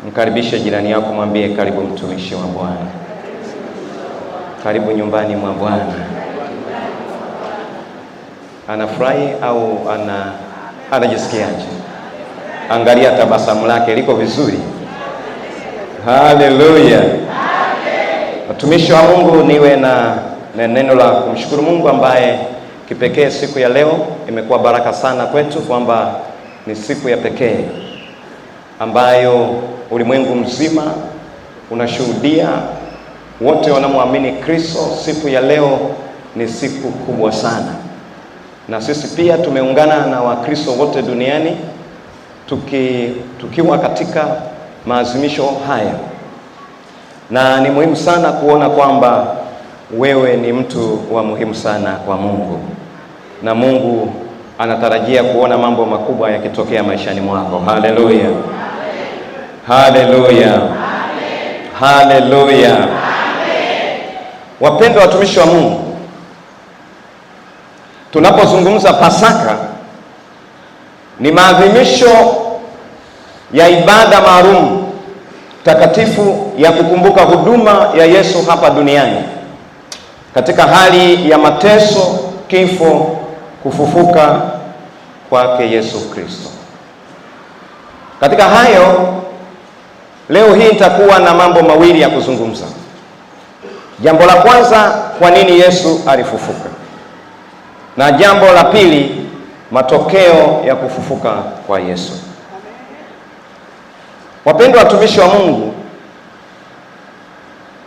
Mkaribishe jirani yako, mwambie karibu mtumishi wa Bwana, karibu nyumbani mwa Bwana. Anafurahi au anajisikiaje? Angalia tabasamu lake liko vizuri. Haleluya! Watumishi wa Mungu, niwe na neno la kumshukuru Mungu ambaye kipekee siku ya leo imekuwa baraka sana kwetu, kwamba ni siku ya pekee ambayo ulimwengu mzima unashuhudia, wote wanamwamini Kristo. Siku ya leo ni siku kubwa sana, na sisi pia tumeungana na Wakristo wote duniani tukiwa katika maadhimisho haya, na ni muhimu sana kuona kwamba wewe ni mtu wa muhimu sana kwa Mungu, na Mungu anatarajia kuona mambo makubwa yakitokea maishani mwako. Haleluya, haleluya, haleluya. Wapendwa watumishi wa Mungu, tunapozungumza Pasaka ni maadhimisho ya ibada maalum takatifu ya kukumbuka huduma ya Yesu hapa duniani katika hali ya mateso, kifo, kufufuka kwake Yesu Kristo. Katika hayo, leo hii nitakuwa na mambo mawili ya kuzungumza. Jambo la kwanza, kwa nini Yesu alifufuka? Na jambo la pili, matokeo ya kufufuka kwa Yesu. Wapendwa watumishi wa Mungu,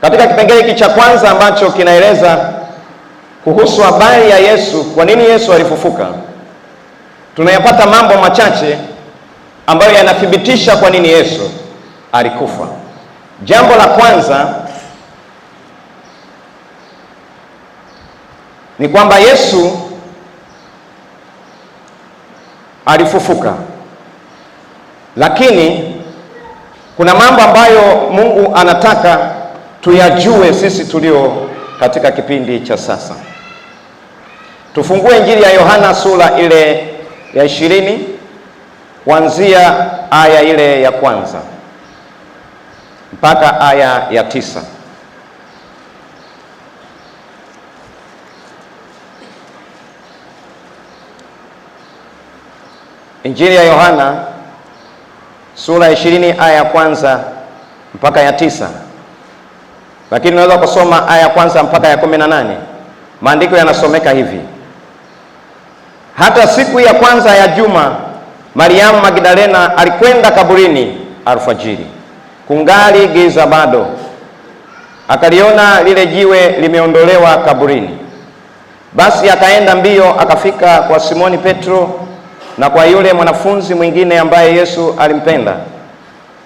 katika kipengele hiki cha kwanza ambacho kinaeleza kuhusu habari ya Yesu, kwa nini Yesu alifufuka, tunayapata mambo machache ambayo yanathibitisha kwa nini Yesu alikufa. Jambo la kwanza ni kwamba Yesu alifufuka, lakini kuna mambo ambayo Mungu anataka tuyajue sisi tulio katika kipindi cha sasa. Tufungue Injili ya Yohana sura ile ya 20 kuanzia aya ile ya kwanza mpaka aya ya 9. Injili ya Yohana sura ya 20 aya ya kwanza mpaka ya 9. Lakini unaweza kusoma aya ya kwanza mpaka ya 18. Maandiko yanasomeka hivi: hata siku ya kwanza ya juma, Mariamu Magdalena alikwenda kaburini alfajiri, kungali giza bado, akaliona lile jiwe limeondolewa kaburini. Basi akaenda mbio akafika kwa Simoni Petro na kwa yule mwanafunzi mwingine ambaye Yesu alimpenda,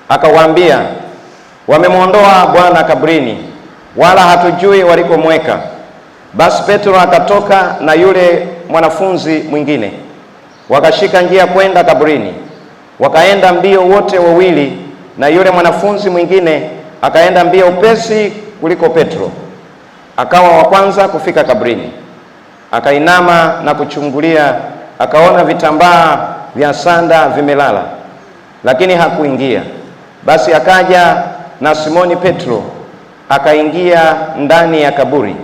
akawaambia, wamemwondoa Bwana kaburini, wala hatujui walikomweka. Basi Petro akatoka na yule mwanafunzi mwingine, wakashika njia kwenda kaburini. Wakaenda mbio wote wawili, na yule mwanafunzi mwingine akaenda mbio upesi kuliko Petro, akawa wa kwanza kufika kaburini. Akainama na kuchungulia, akaona vitambaa vya sanda vimelala, lakini hakuingia. Basi akaja na Simoni Petro, akaingia ndani ya kaburi,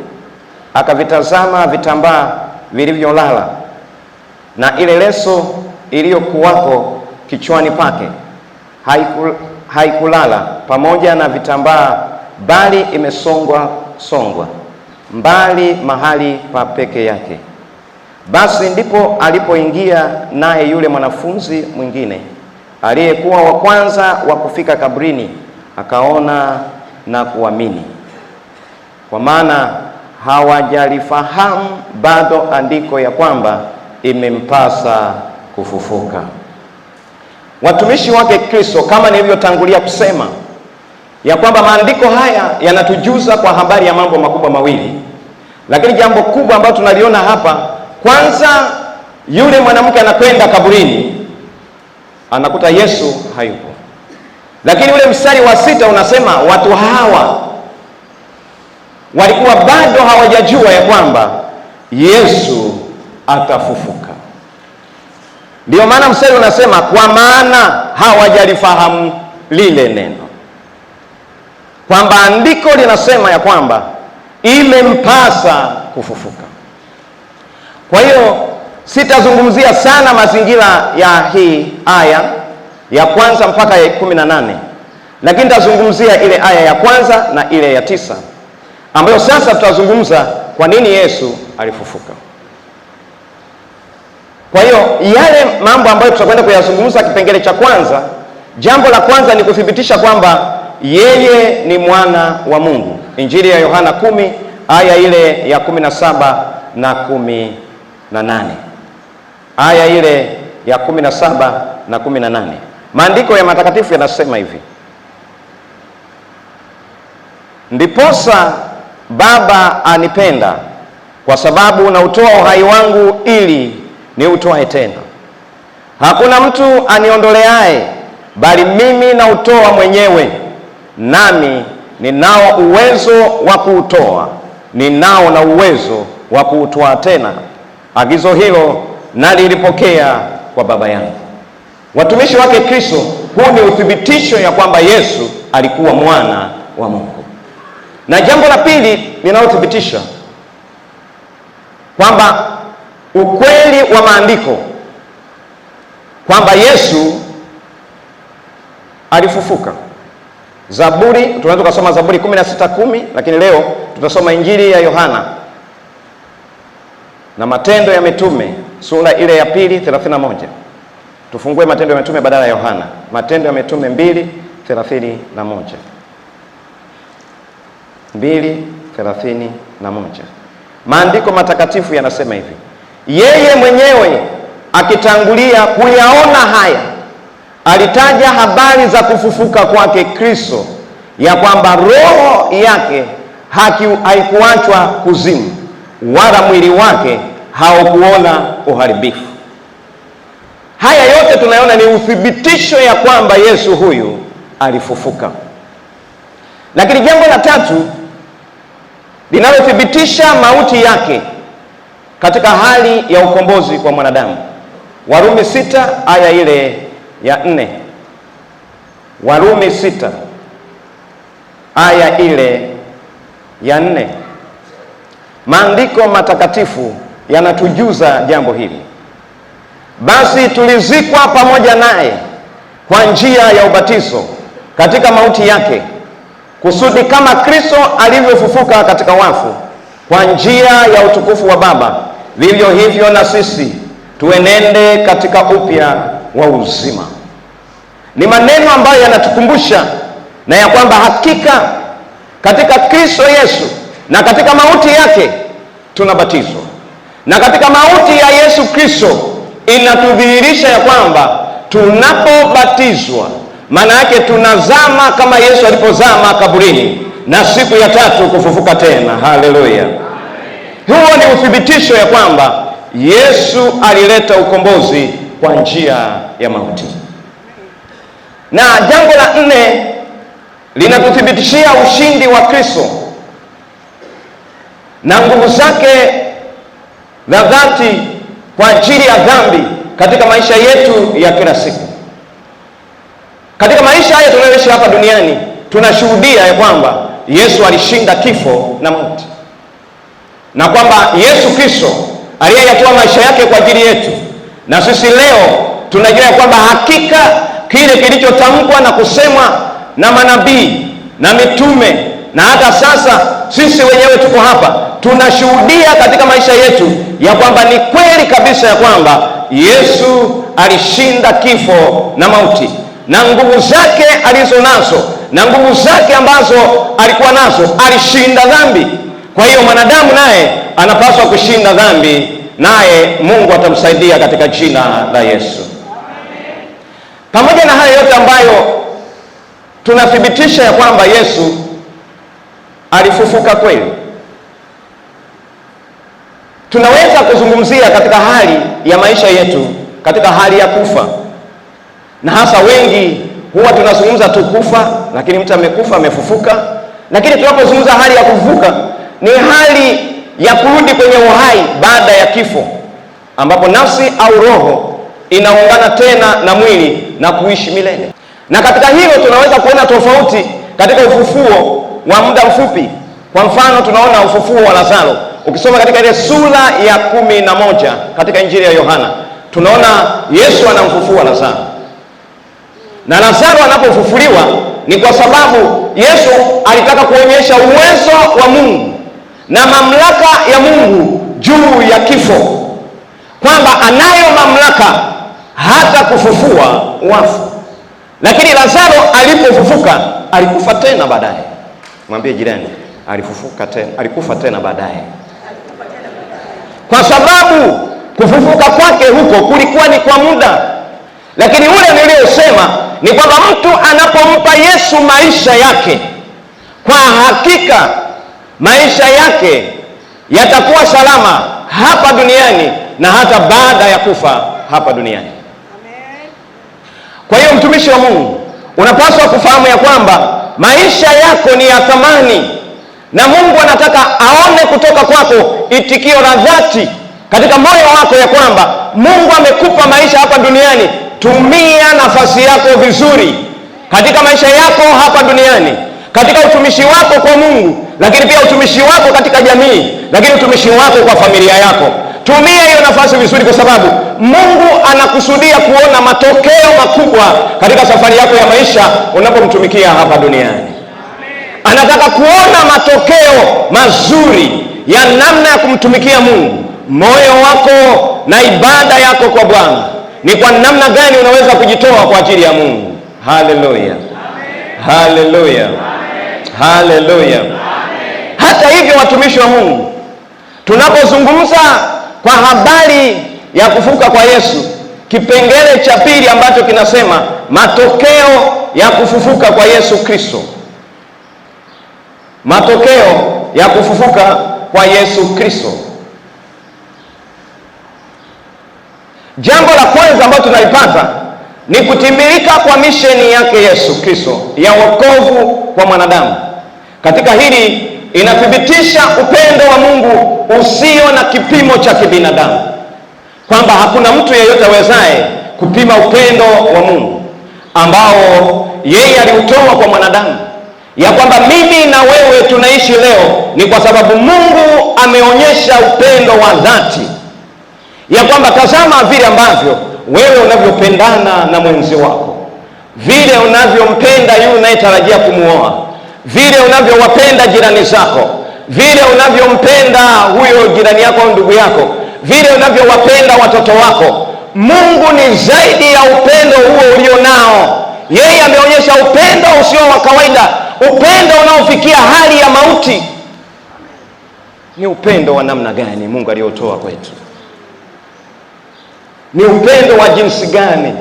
akavitazama vitambaa vilivyolala na ile leso iliyokuwako kichwani pake haikulala pamoja na vitambaa, bali imesongwa songwa mbali mahali pa peke yake. Basi ndipo alipoingia naye yule mwanafunzi mwingine aliyekuwa wa kwanza wa kufika kaburini, akaona na kuamini, kwa maana hawajalifahamu bado andiko ya kwamba imempasa kufufuka. Watumishi wake Kristo, kama nilivyotangulia kusema ya kwamba maandiko haya yanatujuza kwa habari ya mambo makubwa mawili, lakini jambo kubwa ambalo tunaliona hapa, kwanza, yule mwanamke anakwenda kaburini, anakuta Yesu hayupo. Lakini ule mstari wa 6 unasema watu hawa walikuwa bado hawajajua ya kwamba Yesu atafufuka. Ndio maana mstari unasema kwa maana hawajalifahamu. lile neno, kwamba andiko linasema ya kwamba imempasa kufufuka. Kwa hiyo sitazungumzia sana mazingira ya hii aya ya kwanza mpaka ya 18, lakini nitazungumzia ile aya ya kwanza na ile ya 9, ambayo sasa tutazungumza kwa nini Yesu alifufuka. Kwa hiyo yale mambo ambayo tutakwenda kuyazungumza kipengele cha kwanza, jambo la kwanza ni kuthibitisha kwamba yeye ni mwana wa Mungu. Injili ya Yohana 10 aya ile ya 17 na 18. Aya ile ya 17 na 18. Maandiko ya matakatifu yanasema hivi: ndiposa Baba anipenda, kwa sababu nautoa uhai wangu ili niutoe tena. Hakuna mtu aniondoleaye, bali mimi nautoa mwenyewe, nami ninao uwezo wa kuutoa, ninao na uwezo wa kuutoa tena. Agizo hilo nalilipokea kwa Baba yangu. Watumishi wake Kristo, huu ni uthibitisho ya kwamba Yesu alikuwa mwana wa Mungu. Na jambo la pili linalothibitisha kwamba ukweli wa maandiko kwamba Yesu alifufuka, Zaburi, tunaweza kusoma Zaburi 16:10, lakini leo tutasoma Injili ya Yohana na Matendo ya Mitume sura ile ya 2 31. Tufungue Matendo ya Mitume badala ya Yohana. Matendo ya Mitume 2:31. 2:31. Maandiko matakatifu yanasema hivi: yeye mwenyewe akitangulia kuyaona haya, alitaja habari za kufufuka kwake Kristo, ya kwamba roho yake haikuachwa kuzimu, wala mwili wake haukuona uharibifu. Haya yote tunaona ni uthibitisho ya kwamba Yesu huyu alifufuka. Lakini jambo la tatu linalothibitisha mauti yake katika hali ya ukombozi kwa mwanadamu, Warumi 6 aya ile ya 4. Warumi 6 aya ile ya 4. Maandiko matakatifu yanatujuza jambo hili: basi tulizikwa pamoja naye kwa njia ya ubatizo katika mauti yake, kusudi kama Kristo alivyofufuka katika wafu kwa njia ya utukufu wa Baba, vivyo hivyo na sisi tuenende katika upya wa uzima. Ni maneno ambayo yanatukumbusha na ya kwamba hakika katika Kristo Yesu na katika mauti yake tunabatizwa, na katika mauti ya Yesu Kristo inatudhihirisha ya kwamba tunapobatizwa, maana yake tunazama kama Yesu alipozama kaburini na siku ya tatu kufufuka tena. Haleluya! Huo ni uthibitisho ya kwamba Yesu alileta ukombozi kwa njia ya mauti. Na jambo la nne linatuthibitishia ushindi wa Kristo na nguvu zake za dhati kwa ajili ya dhambi katika maisha yetu ya kila siku. Katika maisha haya tunayoishi hapa duniani, tunashuhudia ya kwamba Yesu alishinda kifo na mauti, na kwamba Yesu Kristo aliyeyatoa maisha yake kwa ajili yetu, na sisi leo tunajua ya kwamba hakika kile kilichotamkwa na kusemwa na manabii na mitume, na hata sasa sisi wenyewe tuko hapa tunashuhudia katika maisha yetu ya kwamba ni kweli kabisa ya kwamba Yesu alishinda kifo na mauti, na nguvu zake alizonazo na nguvu zake ambazo alikuwa nazo alishinda dhambi. Kwa hiyo mwanadamu naye anapaswa kushinda dhambi, naye Mungu atamsaidia katika jina la Yesu. Pamoja na hayo yote ambayo tunathibitisha ya kwamba Yesu alifufuka kweli, tunaweza kuzungumzia katika hali ya maisha yetu, katika hali ya kufa. Na hasa wengi huwa tunazungumza tu kufa, lakini mtu amekufa amefufuka. Lakini tunapozungumza hali ya kufufuka, ni hali ya kurudi kwenye uhai baada ya kifo, ambapo nafsi au roho inaungana tena na mwili na kuishi milele. Na katika hilo tunaweza kuona tofauti katika ufufuo wa muda mfupi. Kwa mfano, tunaona ufufuo wa Lazaro. Ukisoma katika ile sura ya 11 katika Injili ya Yohana, tunaona Yesu anamfufua Lazaro. Na Lazaro anapofufuliwa ni kwa sababu Yesu alitaka kuonyesha uwezo wa Mungu na mamlaka ya Mungu juu ya kifo, kwamba anayo mamlaka hata kufufua wafu. Lakini Lazaro alipofufuka alikufa tena baadaye. Mwambie jirani, alifufuka tena, alikufa tena baadaye. Kwa sababu kufufuka kwake huko kulikuwa ni kwa muda. Lakini ule niliyosema ni kwamba mtu anapompa Yesu maisha yake, kwa hakika maisha yake yatakuwa salama hapa duniani na hata baada ya kufa hapa duniani. Kwa hiyo mtumishi wa Mungu, unapaswa kufahamu ya kwamba maisha yako ni ya thamani, na Mungu anataka aone kutoka kwako itikio la dhati katika moyo wako ya kwamba Mungu amekupa maisha hapa duniani. Tumia nafasi yako vizuri katika maisha yako hapa duniani, katika utumishi wako kwa Mungu, lakini pia utumishi wako katika jamii, lakini utumishi wako kwa familia yako. Tumia hiyo nafasi vizuri, kwa sababu Mungu anakusudia kuona matokeo makubwa katika safari yako ya maisha unapomtumikia hapa duniani. Anataka kuona matokeo mazuri ya namna ya kumtumikia Mungu, moyo wako na ibada yako kwa Bwana. Ni kwa namna gani unaweza kujitoa kwa ajili ya Mungu. Haleluya, haleluya, haleluya. Hata hivyo, watumishi wa Mungu, tunapozungumza kwa habari ya kufufuka kwa Yesu, kipengele cha pili ambacho kinasema matokeo ya kufufuka kwa Yesu Kristo, matokeo ya kufufuka kwa Yesu Kristo. Jambo la kwanza ambalo tunalipata ni kutimilika kwa misheni yake Yesu Kristo ya wokovu kwa mwanadamu. Katika hili inathibitisha upendo wa Mungu usio na kipimo cha kibinadamu, kwamba hakuna mtu yeyote awezaye kupima upendo wa Mungu ambao yeye aliutoa kwa mwanadamu, ya kwamba mimi na wewe tunaishi leo ni kwa sababu Mungu ameonyesha upendo wa dhati, ya kwamba tazama vile ambavyo wewe unavyopendana na mwenzi wako, vile unavyompenda yule unayetarajia kumuoa, vile unavyowapenda jirani zako, vile unavyompenda huyo jirani yako au ndugu yako, vile unavyowapenda watoto wako. Mungu ni zaidi ya upendo huo ulio nao. Yeye ameonyesha upendo usio wa kawaida, upendo unaofikia hali ya mauti. Ni upendo wa namna gani Mungu aliotoa kwetu? Ni upendo wa jinsi gani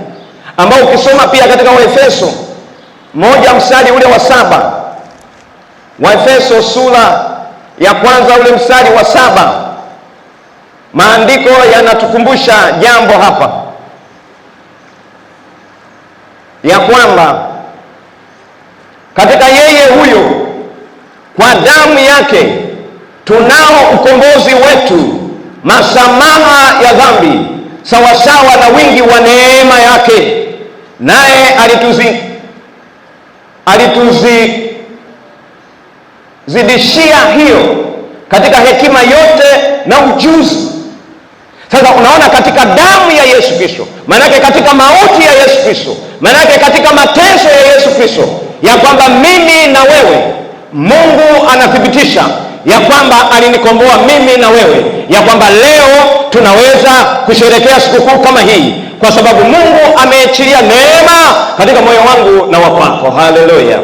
ambao ukisoma pia katika Waefeso 1 mstari ule wa 7, Waefeso sura ya kwanza ule mstari wa 7, maandiko yanatukumbusha jambo hapa ya kwamba katika yeye huyo kwa damu yake tunao ukombozi wetu, masamaha ya dhambi, sawasawa na wingi wa neema yake, naye alituzidishia hiyo katika hekima yote na ujuzi. Sasa unaona, katika damu ya Yesu Kristo, maanake katika mauti ya Yesu Kristo, maanake katika mateso ya Yesu Kristo, ya kwamba mimi na wewe, Mungu anathibitisha ya kwamba alinikomboa mimi na wewe, ya kwamba leo tunaweza kusherehekea sikukuu kama hii kwa sababu Mungu ameachilia neema katika moyo wangu na wa kwako. Haleluya!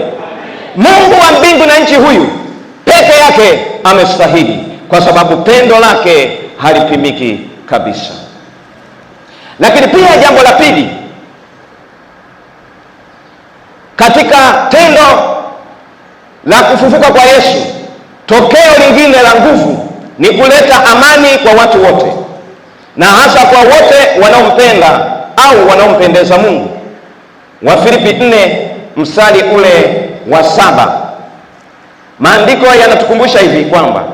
Mungu wa mbingu na nchi huyu peke yake amestahili, kwa sababu pendo lake halipimiki kabisa. Lakini pia jambo la pili katika tendo la kufufuka kwa Yesu, tokeo lingine la nguvu ni kuleta amani kwa watu wote, na hasa kwa wote wanaompenda au wanaompendeza Mungu. Wafilipi 4 mstari ule wa 7, maandiko yanatukumbusha hivi kwamba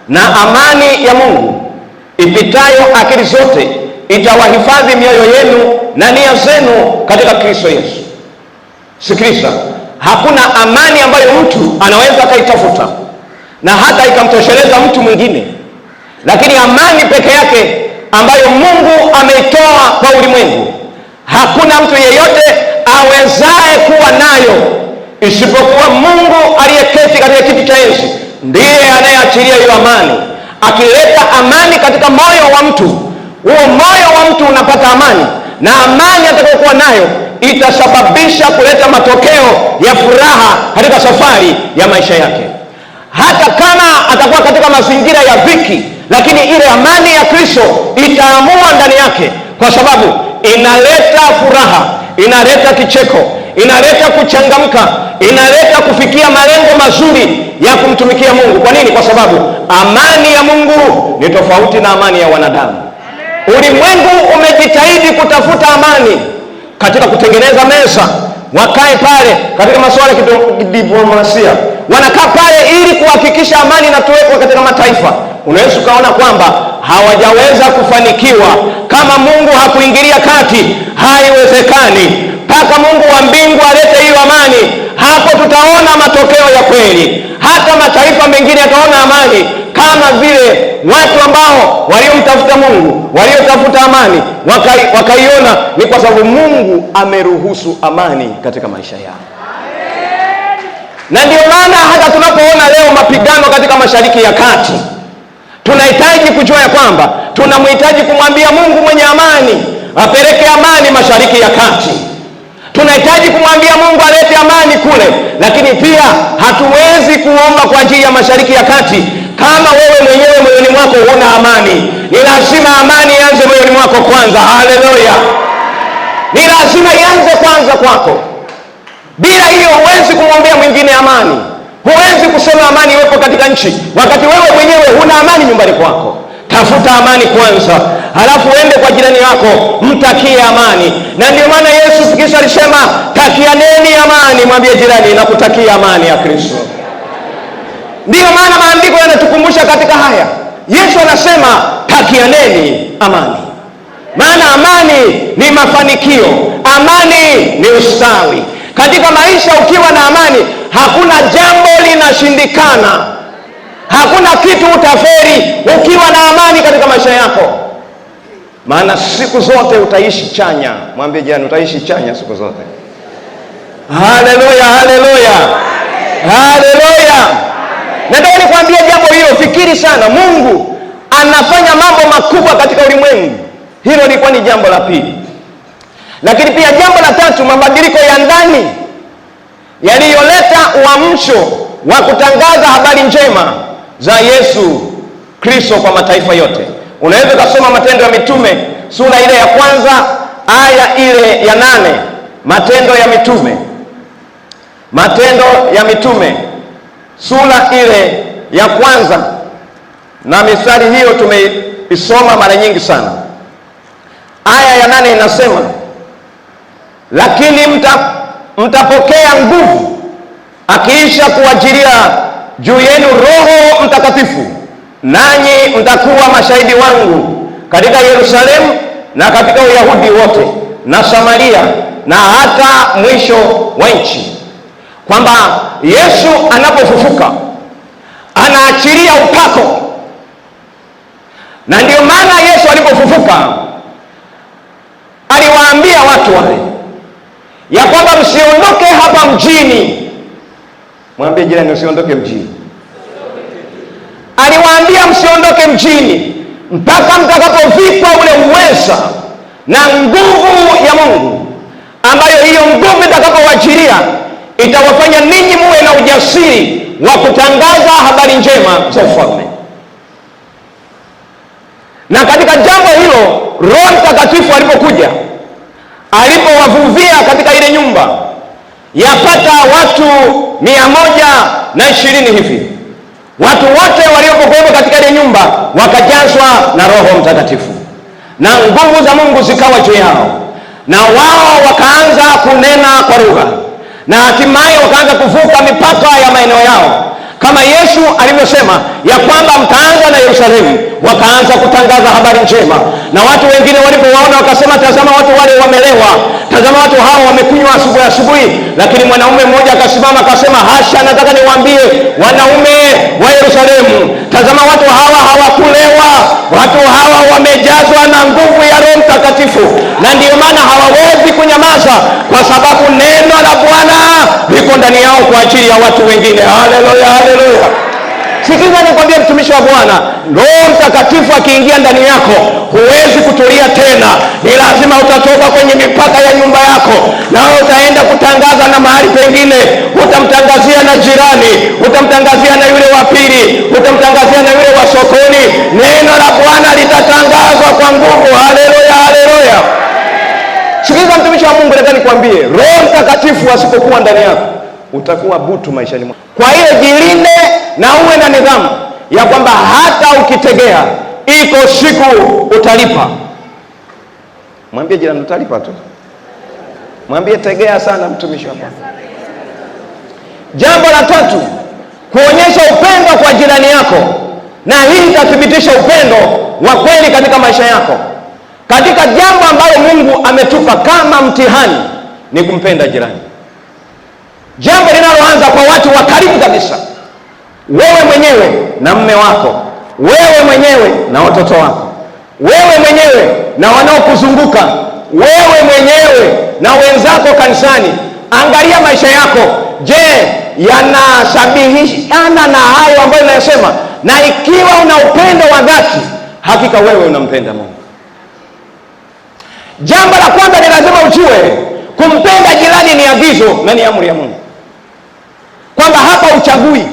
na amani ya Mungu ipitayo akili zote itawahifadhi mioyo yenu na nia zenu katika Kristo Yesu. Sikiliza, hakuna amani ambayo mtu anaweza akaitafuta na hata ikamtosheleza mtu mwingine, lakini amani peke yake ambayo Mungu ameitoa kwa ulimwengu, hakuna mtu yeyote awezaye kuwa nayo isipokuwa Mungu aliyeketi katika kiti cha enzi. Ndiye anayeachilia hiyo amani. Akileta amani katika moyo wa mtu, huo moyo wa mtu unapata amani, na amani atakayokuwa nayo itasababisha kuleta matokeo ya furaha katika safari ya maisha yake. Hata kama atakuwa katika mazingira ya dhiki, lakini ile amani ya Kristo itaamua ndani yake, kwa sababu inaleta furaha, inaleta kicheko, inaleta kuchangamka, inaleta kufikia malengo mazuri ya kumtumikia Mungu. Kwa nini? Kwa sababu amani ya Mungu ni tofauti na amani ya wanadamu. Ulimwengu umejitahidi kutafuta amani katika kutengeneza meza, wakae pale katika masuala ya kidiplomasia, wanakaa pale ili kuhakikisha amani inatowekwa katika mataifa. Unaweza ukaona kwamba hawajaweza kufanikiwa. Kama Mungu hakuingilia kati, haiwezekani. Mpaka Mungu wa mbingu alete hiyo amani, hapo tutaona matokeo ya kweli. Hata mataifa mengine yataona amani, kama vile watu ambao waliomtafuta Mungu, waliotafuta amani wakaiona. Ni kwa sababu Mungu ameruhusu amani katika maisha yao. Na ndio maana hata tunapoona leo mapigano katika Mashariki ya Kati, tunahitaji kujua ya kwamba tunamhitaji kumwambia Mungu mwenye amani apeleke amani Mashariki ya Kati. Tunahitaji kumwambia Mungu alete amani kule, lakini pia hatuwezi kuomba kwa ajili ya Mashariki ya Kati kama wewe mwenyewe moyoni mwako huna amani. Ni lazima amani ianze moyoni mwako kwanza. Haleluya! Ni lazima ianze kwanza kwako. Bila hiyo huwezi kumwombea mwingine amani. Huwezi kusema amani iwepo katika nchi wakati wewe mwenyewe huna amani nyumbani kwako. Tafuta amani kwanza, halafu uende kwa jirani yako mtakie amani. Na ndio maana Yesu Kristo alisema takianeni amani. Mwambie jirani, nakutakia amani ya Kristo. Ndiyo maana maandiko yanatukumbusha katika haya. Yesu anasema takianeni amani, maana amani ni mafanikio, amani ni ustawi katika maisha. Ukiwa na amani, hakuna jambo linashindikana, hakuna kitu utaferi ukiwa na amani katika maisha yako, maana siku zote utaishi chanya. Mwambie jirani, utaishi chanya siku zote. Haleluya, haleluya, haleluya. Nataka nikwambie jambo hilo, fikiri sana. Mungu anafanya mambo makubwa katika ulimwengu. Hilo lilikuwa ni jambo la pili. Lakini pia jambo la tatu, mabadiliko ya ndani yaliyoleta uamsho wa kutangaza habari njema za Yesu Kristo kwa mataifa yote. Unaweza ukasoma Matendo ya Mitume sura ile ya kwanza aya ile ya 8. Matendo ya Mitume, Matendo ya Mitume sura ile ya kwanza, na mistari hiyo tumeisoma mara nyingi sana. Aya ya 8 inasema, lakini mtapokea nguvu akiisha kuajilia juu yenu Roho Mtakatifu, nanyi mtakuwa mashahidi wangu katika Yerusalemu na katika Uyahudi wote na Samaria na hata mwisho wa nchi. Kwamba Yesu anapofufuka anaachilia upako, na ndio maana Yesu alipofufuka aliwaambia watu wale ya kwamba msiondoke hapa mjini. Mwambie jirani, usiondoke mjini. Aliwaambia msiondoke mjini mpaka mtakapovikwa ule uweza na nguvu ya Mungu, ambayo hiyo nguvu itakapowajilia itawafanya ninyi muwe na ujasiri wa kutangaza habari njema za ufalme. Na katika jambo hilo Roho Mtakatifu alipokuja, alipowavuvia katika ile nyumba, yapata watu 120 hivi. Watu wote waliokuwepo katika ile nyumba wakajazwa na Roho Mtakatifu, na nguvu za Mungu zikawa juu yao, na wao wakaanza kunena kwa lugha, na hatimaye wakaanza kuvuka mipaka ya maeneo yao, Kama Yesu alivyosema ya kwamba mtaanza na Yerusalemu, wakaanza kutangaza habari njema, na watu wengine walipowaona wakasema, tazama watu wale wamelewa, tazama watu hao wamekunywa asubuhi asubuhi. Lakini mwanaume mmoja akasimama akasema, hasha, nataka niwaambie wanaume wa Yerusalemu, tazama watu hawa hawakulewa, watu hawa wamejazwa na nguvu ya Roho Mtakatifu, na ndiyo maana hawawezi kunyamaza, kwa sababu neno la Bwana liko ndani yao kwa ajili ya watu wengine. Haleluya, haleluya. Sikiza nikwambie, mtumishi wa Bwana, Roho Mtakatifu akiingia ndani yako huwezi kutulia tena. Ni lazima utatoka kwenye mipaka ya nyumba yako, nawe utaenda kutangaza na mahali pengine. Utamtangazia na jirani, utamtangazia na yule wa pili, utamtangazia na yule wa sokoni. Neno la Bwana litatangazwa kwa nguvu. Haleluya, haleluya. Sikiza mtumishi wa Mungu, nataka nikwambie, Roho Mtakatifu asipokuwa ndani yako utakuwa butu maishani mwako. Kwa hiyo jilinde na uwe na nidhamu ya kwamba hata ukitegea iko siku utalipa. Mwambie jirani utalipa tu, mwambie tegea sana, mtumishi wa Bwana. Jambo la tatu, kuonyesha upendo kwa jirani yako, na hii itathibitisha upendo wa kweli katika maisha yako. Katika jambo ambalo Mungu ametupa kama mtihani ni kumpenda jirani, jambo linaloanza kwa watu wa karibu kabisa, wewe mwenyewe na mme wako, wewe mwenyewe na watoto wako, wewe mwenyewe na wanaokuzunguka, wewe mwenyewe na wenzako kanisani. Angalia maisha yako, je, yanasabihishana na hayo ambayo ninayosema? Na ikiwa una upendo wa dhati, hakika wewe unampenda Mungu. Jambo la kwanza ni lazima ujue kumpenda jirani ni agizo na ni amri ya Mungu, kwamba hapa uchagui,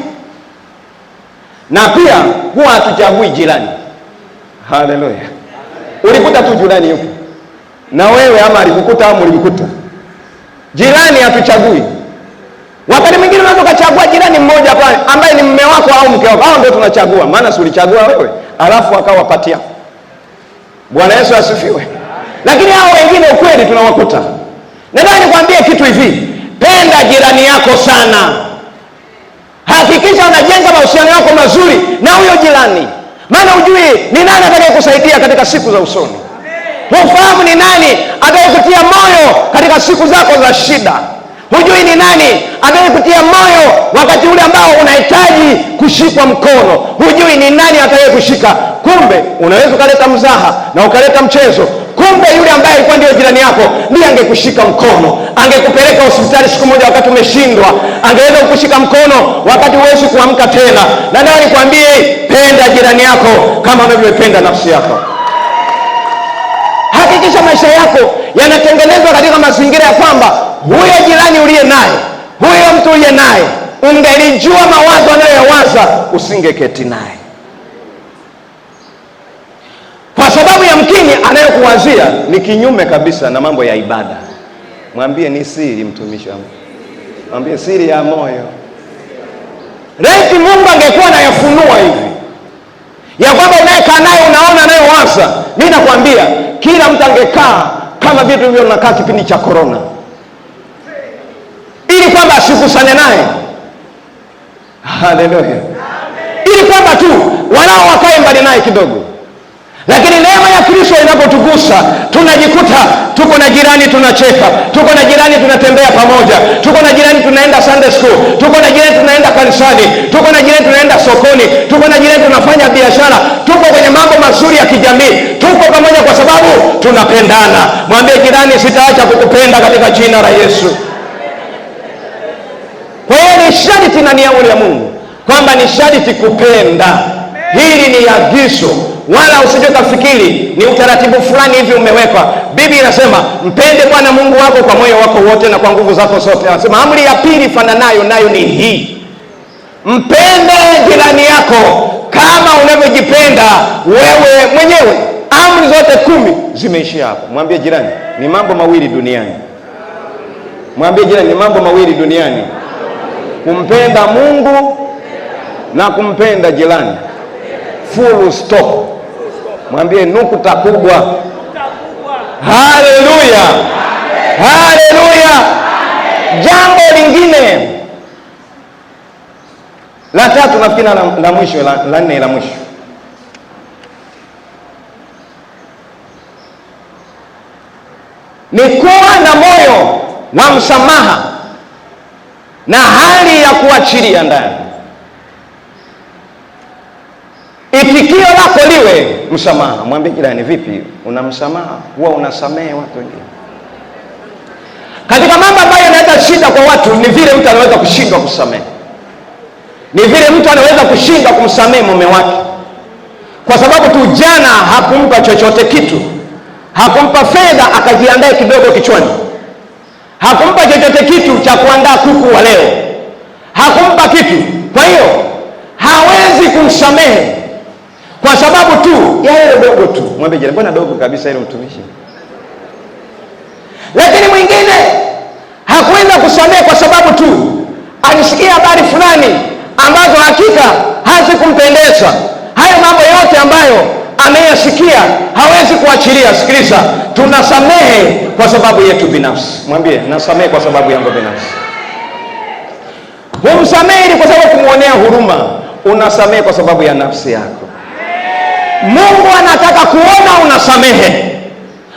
na pia huwa hatuchagui jirani. Haleluya! Ulikuta tu jirani yupo na wewe, ama alikukuta ama ulimkuta jirani, hatuchagui. Wakati mwingine unaweza ukachagua jirani mmoja pale ambaye ni mume wako au mke wako, hao ndio tunachagua, maana si ulichagua wewe, alafu akawapatia. Bwana Yesu asifiwe. Lakini hao wengine ukweli tunawakuta. Nataka nikwambie kitu hivi, penda jirani yako sana. Hakikisha unajenga mahusiano yako mazuri na huyo jirani, maana hujui ni nani atakayekusaidia katika siku za usoni. Hufahamu ni nani atakayekutia moyo katika siku zako za shida. Hujui ni nani atakayekutia moyo wakati ule ambao unahitaji kushikwa mkono. Hujui ni nani atakayekushika. Kumbe unaweza ukaleta mzaha na ukaleta mchezo, kumbe yule ambaye alikuwa ndiyo jirani yako ndiye angekushika mkono, angekupeleka hospitali siku moja wakati umeshindwa, angeweza kukushika mkono wakati huwezi kuamka tena. Na nataka nikwambie, penda jirani yako kama unavyopenda nafsi yako. Hakikisha maisha yako yanatengenezwa katika mazingira ya kwamba huyo jirani uliye naye, huyo mtu uliye naye, ungelijua mawazo anayoyawaza usingeketi naye, kwa sababu yamkini anayokuwazia ni kinyume kabisa na mambo ya ibada. Mwambie ni siri, mtumishi wa Mungu, mwambie siri ya moyo. Laiti Mungu angekuwa anayafunua hivi ya kwamba unayekaa naye unaona anayowaza, mimi nakwambia kila mtu angekaa kama vitu hivyo tunakaa kipindi cha korona, ili kwamba asikusane naye. Haleluya! Ili kwamba tu walao wakae mbali naye kidogo. Lakini neema ya Kristo inapotugusa tunajikuta tuko na jirani tunacheka, tuko na jirani tunatembea pamoja, tuko na jirani tunaenda Sunday school, tuko na jirani tunaenda kanisani, tuko na jirani tunaenda sokoni, tuko na jirani tunafanya biashara, tuko kwenye mambo mazuri ya kijamii, tuko pamoja kwa sababu tunapendana. Mwambie jirani, sitaacha kukupenda katika jina la Yesu. Kwa hiyo ni sharti na ni amri ya Mungu kwamba ni sharti kupenda. Hili ni agizo, wala usije ukafikiri ni utaratibu fulani hivi umewekwa. Biblia inasema mpende Bwana Mungu wako kwa moyo wako wote na kwa nguvu zako zote. Anasema amri ya pili fananayo nayo ni hii, mpende jirani yako kama unavyojipenda wewe mwenyewe. Amri zote 10 zimeishia hapo. Mwambie jirani ni mambo mawili duniani. Mwambie jirani ni mambo mawili duniani, kumpenda Mungu na kumpenda jirani. Full stop. Mwambie nukta kubwa. Haleluya, haleluya. Jambo lingine La tatu nafikiri la mwisho, la nne la mwisho, ni kuwa na moyo wa msamaha na hali ya kuachilia ndani. Itikio lako liwe msamaha. Mwambie jirani, vipi, una msamaha? Huwa unasamehe watu wengine? Katika mambo ambayo yanaleta shida kwa watu ni vile mtu anaweza kushindwa kusamehe. Ni vile mtu anaweza kushindwa kumsamehe mume wake kwa sababu tu jana hakumpa chochote kitu, hakumpa fedha akajiandae kidogo kichwani, hakumpa chochote kitu cha kuandaa kuku wa leo, hakumpa kitu. Kwa hiyo hawezi kumsamehe kwa sababu tu ya ile dogo tu. Mwambie jirani, mbona dogo kabisa ile mtumishi? Lakini mwingine hakuweza kusamehe kwa sababu tu alisikia habari fulani ambazo hakika hazikumpendeza. Hayo mambo yote ambayo ameyasikia hawezi kuachilia. Sikiliza, tunasamehe kwa sababu yetu binafsi. Mwambie, nasamehe kwa sababu yangu binafsi. Humsamehe kwa sababu kumuonea huruma, unasamehe kwa sababu ya nafsi yako. Mungu anataka kuona unasamehe.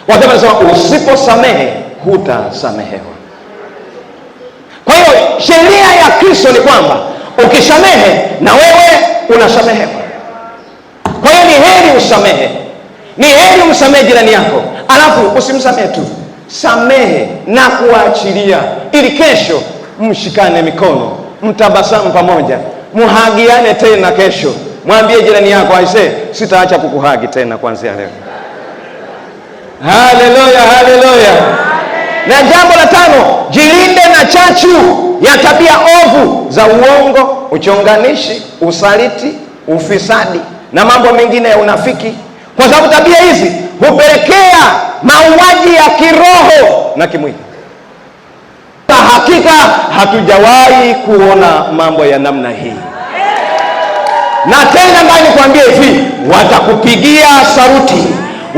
Watu wanasema usiposamehe hutasamehewa. Kwa hiyo sheria ya Kristo ni kwamba ukisamehe na wewe unasamehewa. Kwa hiyo ni heri usamehe, ni heri umsamehe jirani yako, alafu usimsamehe tu, samehe na kuachilia, ili kesho mshikane mikono, mtabasamu pamoja, muhagiane tena kesho. Mwambie jirani yako, aisee, sitaacha kukuhagi tena kuanzia leo. Haleluya, haleluya. Na jambo la tano, jilinde na chachu ya tabia ovu za uongo, uchonganishi, usaliti, ufisadi na mambo mengine ya unafiki, kwa sababu tabia hizi hupelekea mauaji ya kiroho na kimwili. Hakika hatujawahi kuona mambo ya namna hii. Na tena ndani nikwambie hivi, watakupigia saruti,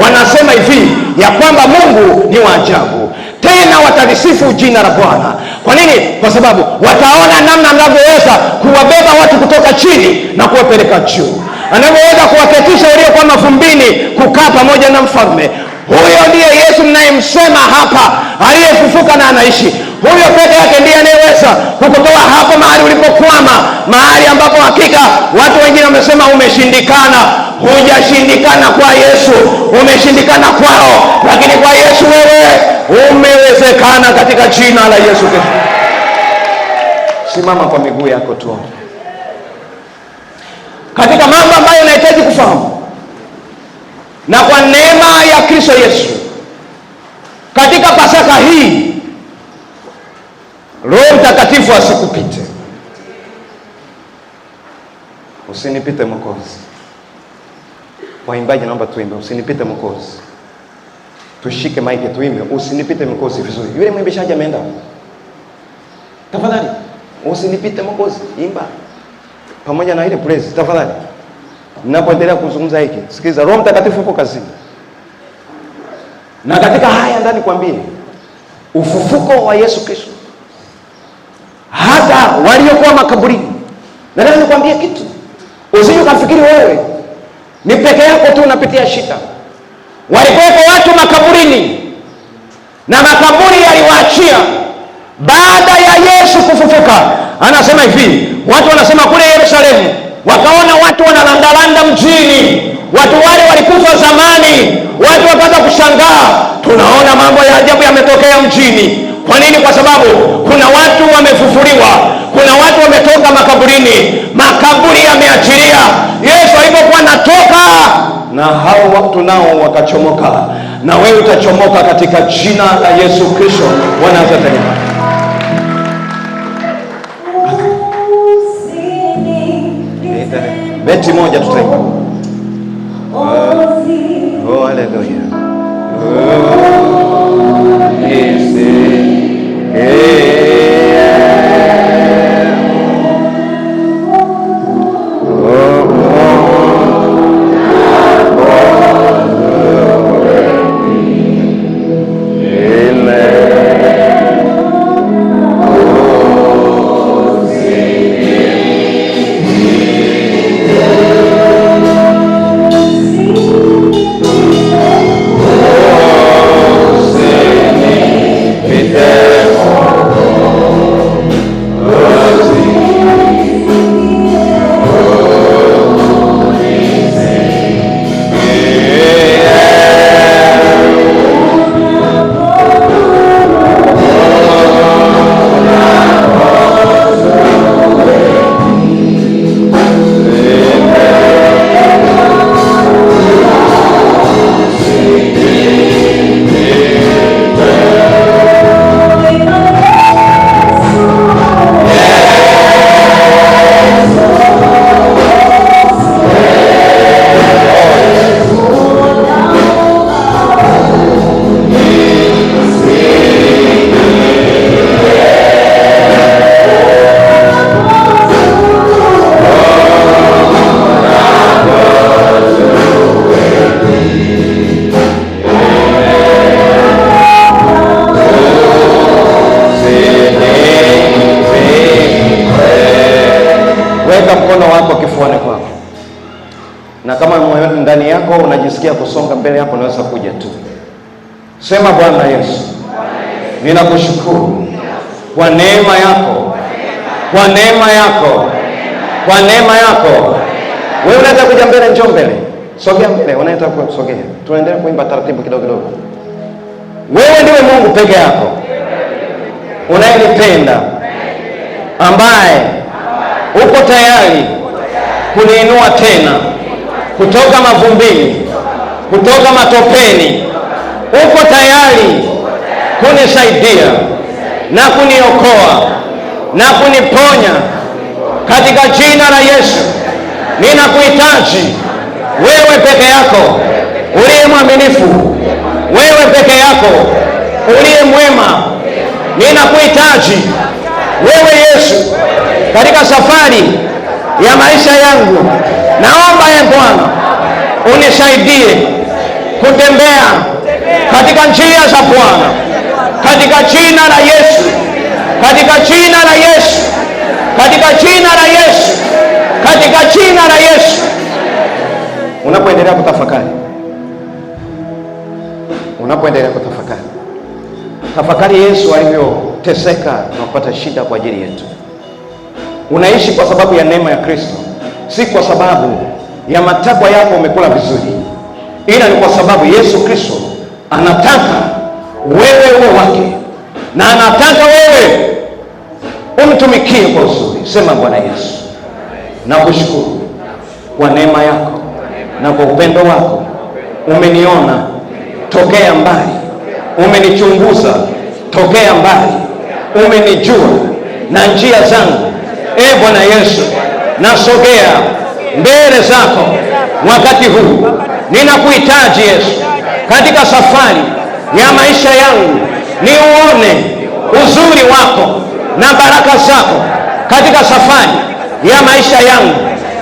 wanasema hivi ya kwamba Mungu ni wa ajabu. Tena watalisifu jina la Bwana. Kwa nini? Kwa sababu wataona namna mnavyoweza kuwabeba watu kutoka chini na kuwapeleka juu, anavyoweza kuwaketisha waliokuwa mavumbini kukaa pamoja na mfalme. Huyo ndiye Yesu mnayemsema hapa, aliyefufuka na anaishi. Huyo peke yake ndiye anayeweza kukutoa hapo mahali ulipokwama, mahali ambapo hakika watu wengine wamesema umeshindikana. Hujashindikana kwa Yesu, umeshindikana kwao, lakini kwa Yesu wewe umewezekana, katika jina la Yesu Kristo. Simama kwa miguu yako tuombe. Katika mambo ambayo unahitaji kufahamu, na kwa neema ya Kristo Yesu, katika Pasaka hii Roho Mtakatifu asikupite. Usinipite Mwokozi. Waimbaji naomba tuimbe usinipite Mwokozi. Tushike maiki tuimbe usinipite Mwokozi vizuri. Yule mwimbishaji ameenda. Tafadhali usinipite Mwokozi, imba pamoja na ile praise tafadhali. Ninapoendelea kuzungumza hiki, sikiliza, Roho Mtakatifu yuko kazini. Na katika haya ndani kwambie, ufufuko wa Yesu Kristo, hata waliokuwa makaburini. Nataka nikwambie kitu, usije ukafikiri wewe ni peke yako tu unapitia shida. Walikuwepo watu makaburini, na makaburi yaliwaachia baada ya Yesu kufufuka. Anasema hivi, watu wanasema kule Yerusalemu wakaona watu wanalandalanda mjini, watu wale walikufa zamani. Watu wakaanza kushangaa, tunaona mambo ya ajabu yametokea mjini. Kwa nini? Kwa sababu kuna watu wamefufuliwa, kuna watu wametoka makaburini, makaburi yameachilia. Yesu alipokuwa anatoka, na hao watu nao wakachomoka. Na wewe utachomoka katika jina la Yesu Kristo wa Nazareti. Beti moja tutaimba. Oh, haleluya. Oh, Weka mkono wako kifuani kwako, na kama moyoni ndani yako unajisikia kusonga mbele yako, unaweza kuja tu. Sema, Bwana Yesu, ninakushukuru kwa neema yako, kwa neema yako, kwa neema yako. Wewe unataka kuja mbele, njoo mbele, sogea mbele, unataka kusogea. Tunaendelea kuimba taratibu kidogo kidogo. Wewe ndiwe Mungu peke yako unayenipenda, ambaye uko tayari kuniinua tena kutoka mavumbini, kutoka matopeni. Uko tayari kunisaidia na kuniokoa na kuniponya katika jina la Yesu. Ninakuhitaji wewe peke yako uliye mwaminifu, wewe peke yako uliye mwema. Ninakuhitaji wewe Yesu katika safari ya maisha yangu. Naomba e Bwana unisaidie kutembea katika njia za Bwana, katika jina la Yesu, katika jina la Yesu, katika jina la Yesu, katika jina la Yesu. Unapoendelea kutafakari, unapoendelea kutafakari, tafakari Yesu alivyoteseka na kupata shida kwa ajili yetu. Unaishi kwa sababu ya neema ya Kristo, si kwa sababu ya matakwa yako umekula vizuri, ila ni kwa sababu Yesu Kristo anataka wewe uwe wake na anataka wewe umtumikie kwa uzuri. Sema, Bwana Yesu, nakushukuru kwa neema yako na kwa upendo wako. Umeniona tokea mbali, umenichunguza tokea mbali, umenijua na njia zangu. E Bwana Yesu, nasogea mbele zako wakati huu, ninakuhitaji Yesu katika safari ya maisha yangu, niuone uzuri wako na baraka zako katika safari ya maisha yangu,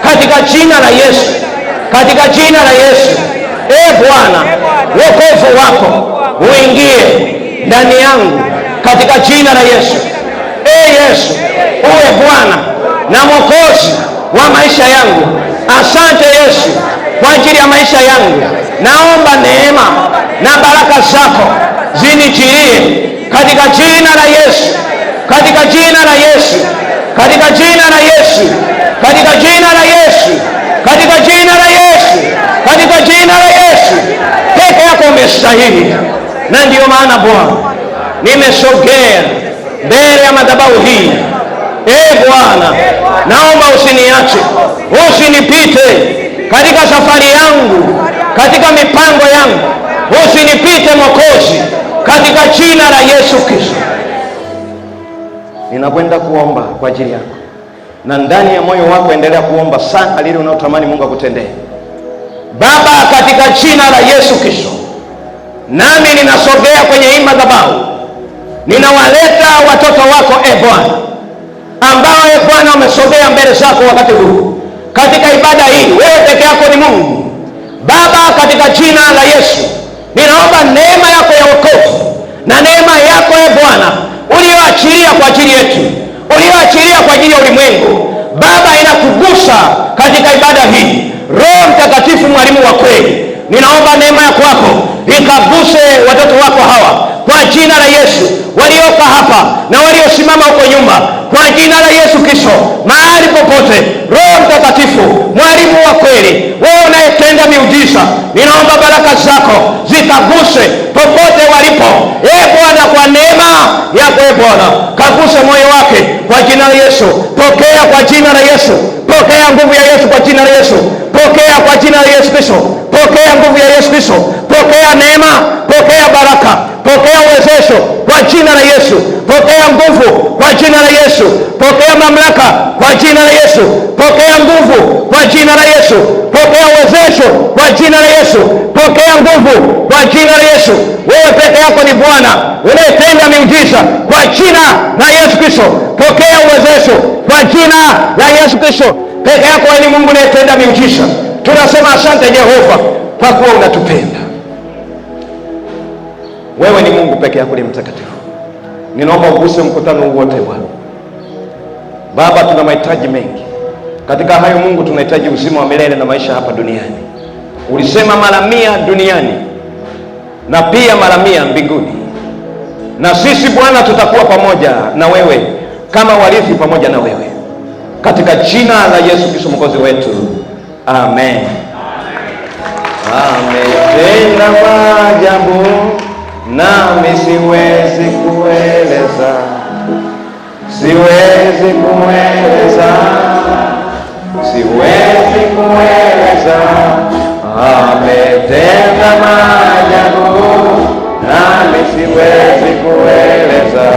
katika jina la Yesu, katika jina la Yesu. E Bwana, wokovu wako uingie ndani yangu katika jina la Yesu. E Yesu, uwe Bwana na Mwokozi wa maisha yangu. Asante Yesu kwa ajili ya maisha yangu. Naomba neema na baraka zako zinijilie katika jina la Yesu, katika jina la Yesu, katika jina la Yesu, katika jina la Yesu, katika jina la Yesu, katika jina la Yesu. Peke yako umestahili, na ndiyo maana Bwana nimesogea mbele ya madhabahu hii. E Bwana, naomba usiniache, usinipite katika safari yangu, katika mipango yangu, usinipite Mwokozi, katika jina la Yesu Kristo. Ninakwenda kuomba kwa ajili yako, na ndani ya moyo wako endelea kuomba sana lile unaotamani Mungu akutendee. Baba, katika jina la Yesu Kristo, nami ninasogea kwenye hii madhabahu, ninawaleta watoto wako e Bwana, ambao e Bwana wamesogea mbele zako wakati huu katika ibada hii. Wewe peke yako ni Mungu. Baba, katika jina la Yesu, ninaomba neema yako ya wokovu na neema yako e Bwana uliyoachilia kwa ajili yetu, uliyoachilia kwa ajili ya ulimwengu, Baba, inakugusa katika ibada hii. Roho Mtakatifu, mwalimu wa kweli, ninaomba neema ya kwako ikaguse watoto wako hawa kwa jina la Yesu, walioka hapa na waliosimama huko nyuma, kwa jina la Yesu Kristo, mahali popote. Roho Mtakatifu, mwalimu wa kweli, wewe unayetenda miujiza, ninaomba baraka zako zikaguse popote walipo. E Bwana, kwa neema yako e Bwana, kaguse moyo wake kwa jina la Yesu. Pokea kwa jina la Yesu, pokea nguvu ya Yesu kwa jina la Yesu, pokea kwa jina la Yesu Kristo, pokea nguvu ya Yesu Kristo, pokea neema, pokea baraka, pokea uwezesho kwa jina la Yesu, pokea nguvu kwa jina la Yesu, pokea mamlaka kwa jina la Yesu, pokea nguvu kwa jina la Yesu, pokea uwezesho kwa jina la Yesu, pokea nguvu kwa jina la Yesu. Wewe peke yako ni Bwana unayetenda miujiza kwa jina la Yesu Kristo, pokea uwezesho kwa jina la Yesu Kristo. Peke yako wewe ni Mungu unayetenda miujiza. Tunasema asante Jehova kwa kuwa unatupenda. Wewe ni Mungu peke yako, ni mtakatifu. Ninaomba uguse mkutano huu wote Bwana. Baba, tuna mahitaji mengi. Katika hayo Mungu, tunahitaji uzima wa milele na maisha hapa duniani. Ulisema mara 100 duniani na pia mara 100 mbinguni, na sisi Bwana tutakuwa pamoja na wewe kama warithi pamoja na wewe, katika jina la Yesu Kristo Mwokozi wetu, amen. Ametenda maajabu nami siwezi kueleza, siwezi kueleza, siwezi kueleza. Ametenda maajabu nami siwezi kueleza.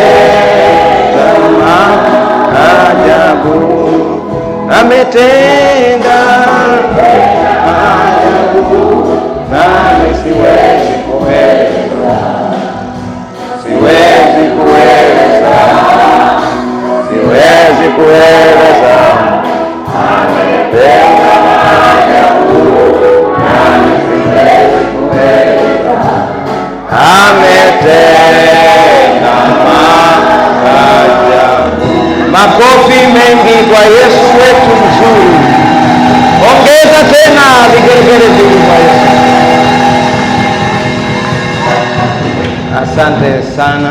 Ametenda maajabu, ametenda maajabu nami siwezi kueleza, siwezi kueleza, siwezi kueleza. Ametenda maajabu nami siwezi kueleza, ametenda maajabu. Makofi mengi kwa Yesu wetu mzuri. Ongeza tena vigelegele vingi kwa Yesu. Asante sana.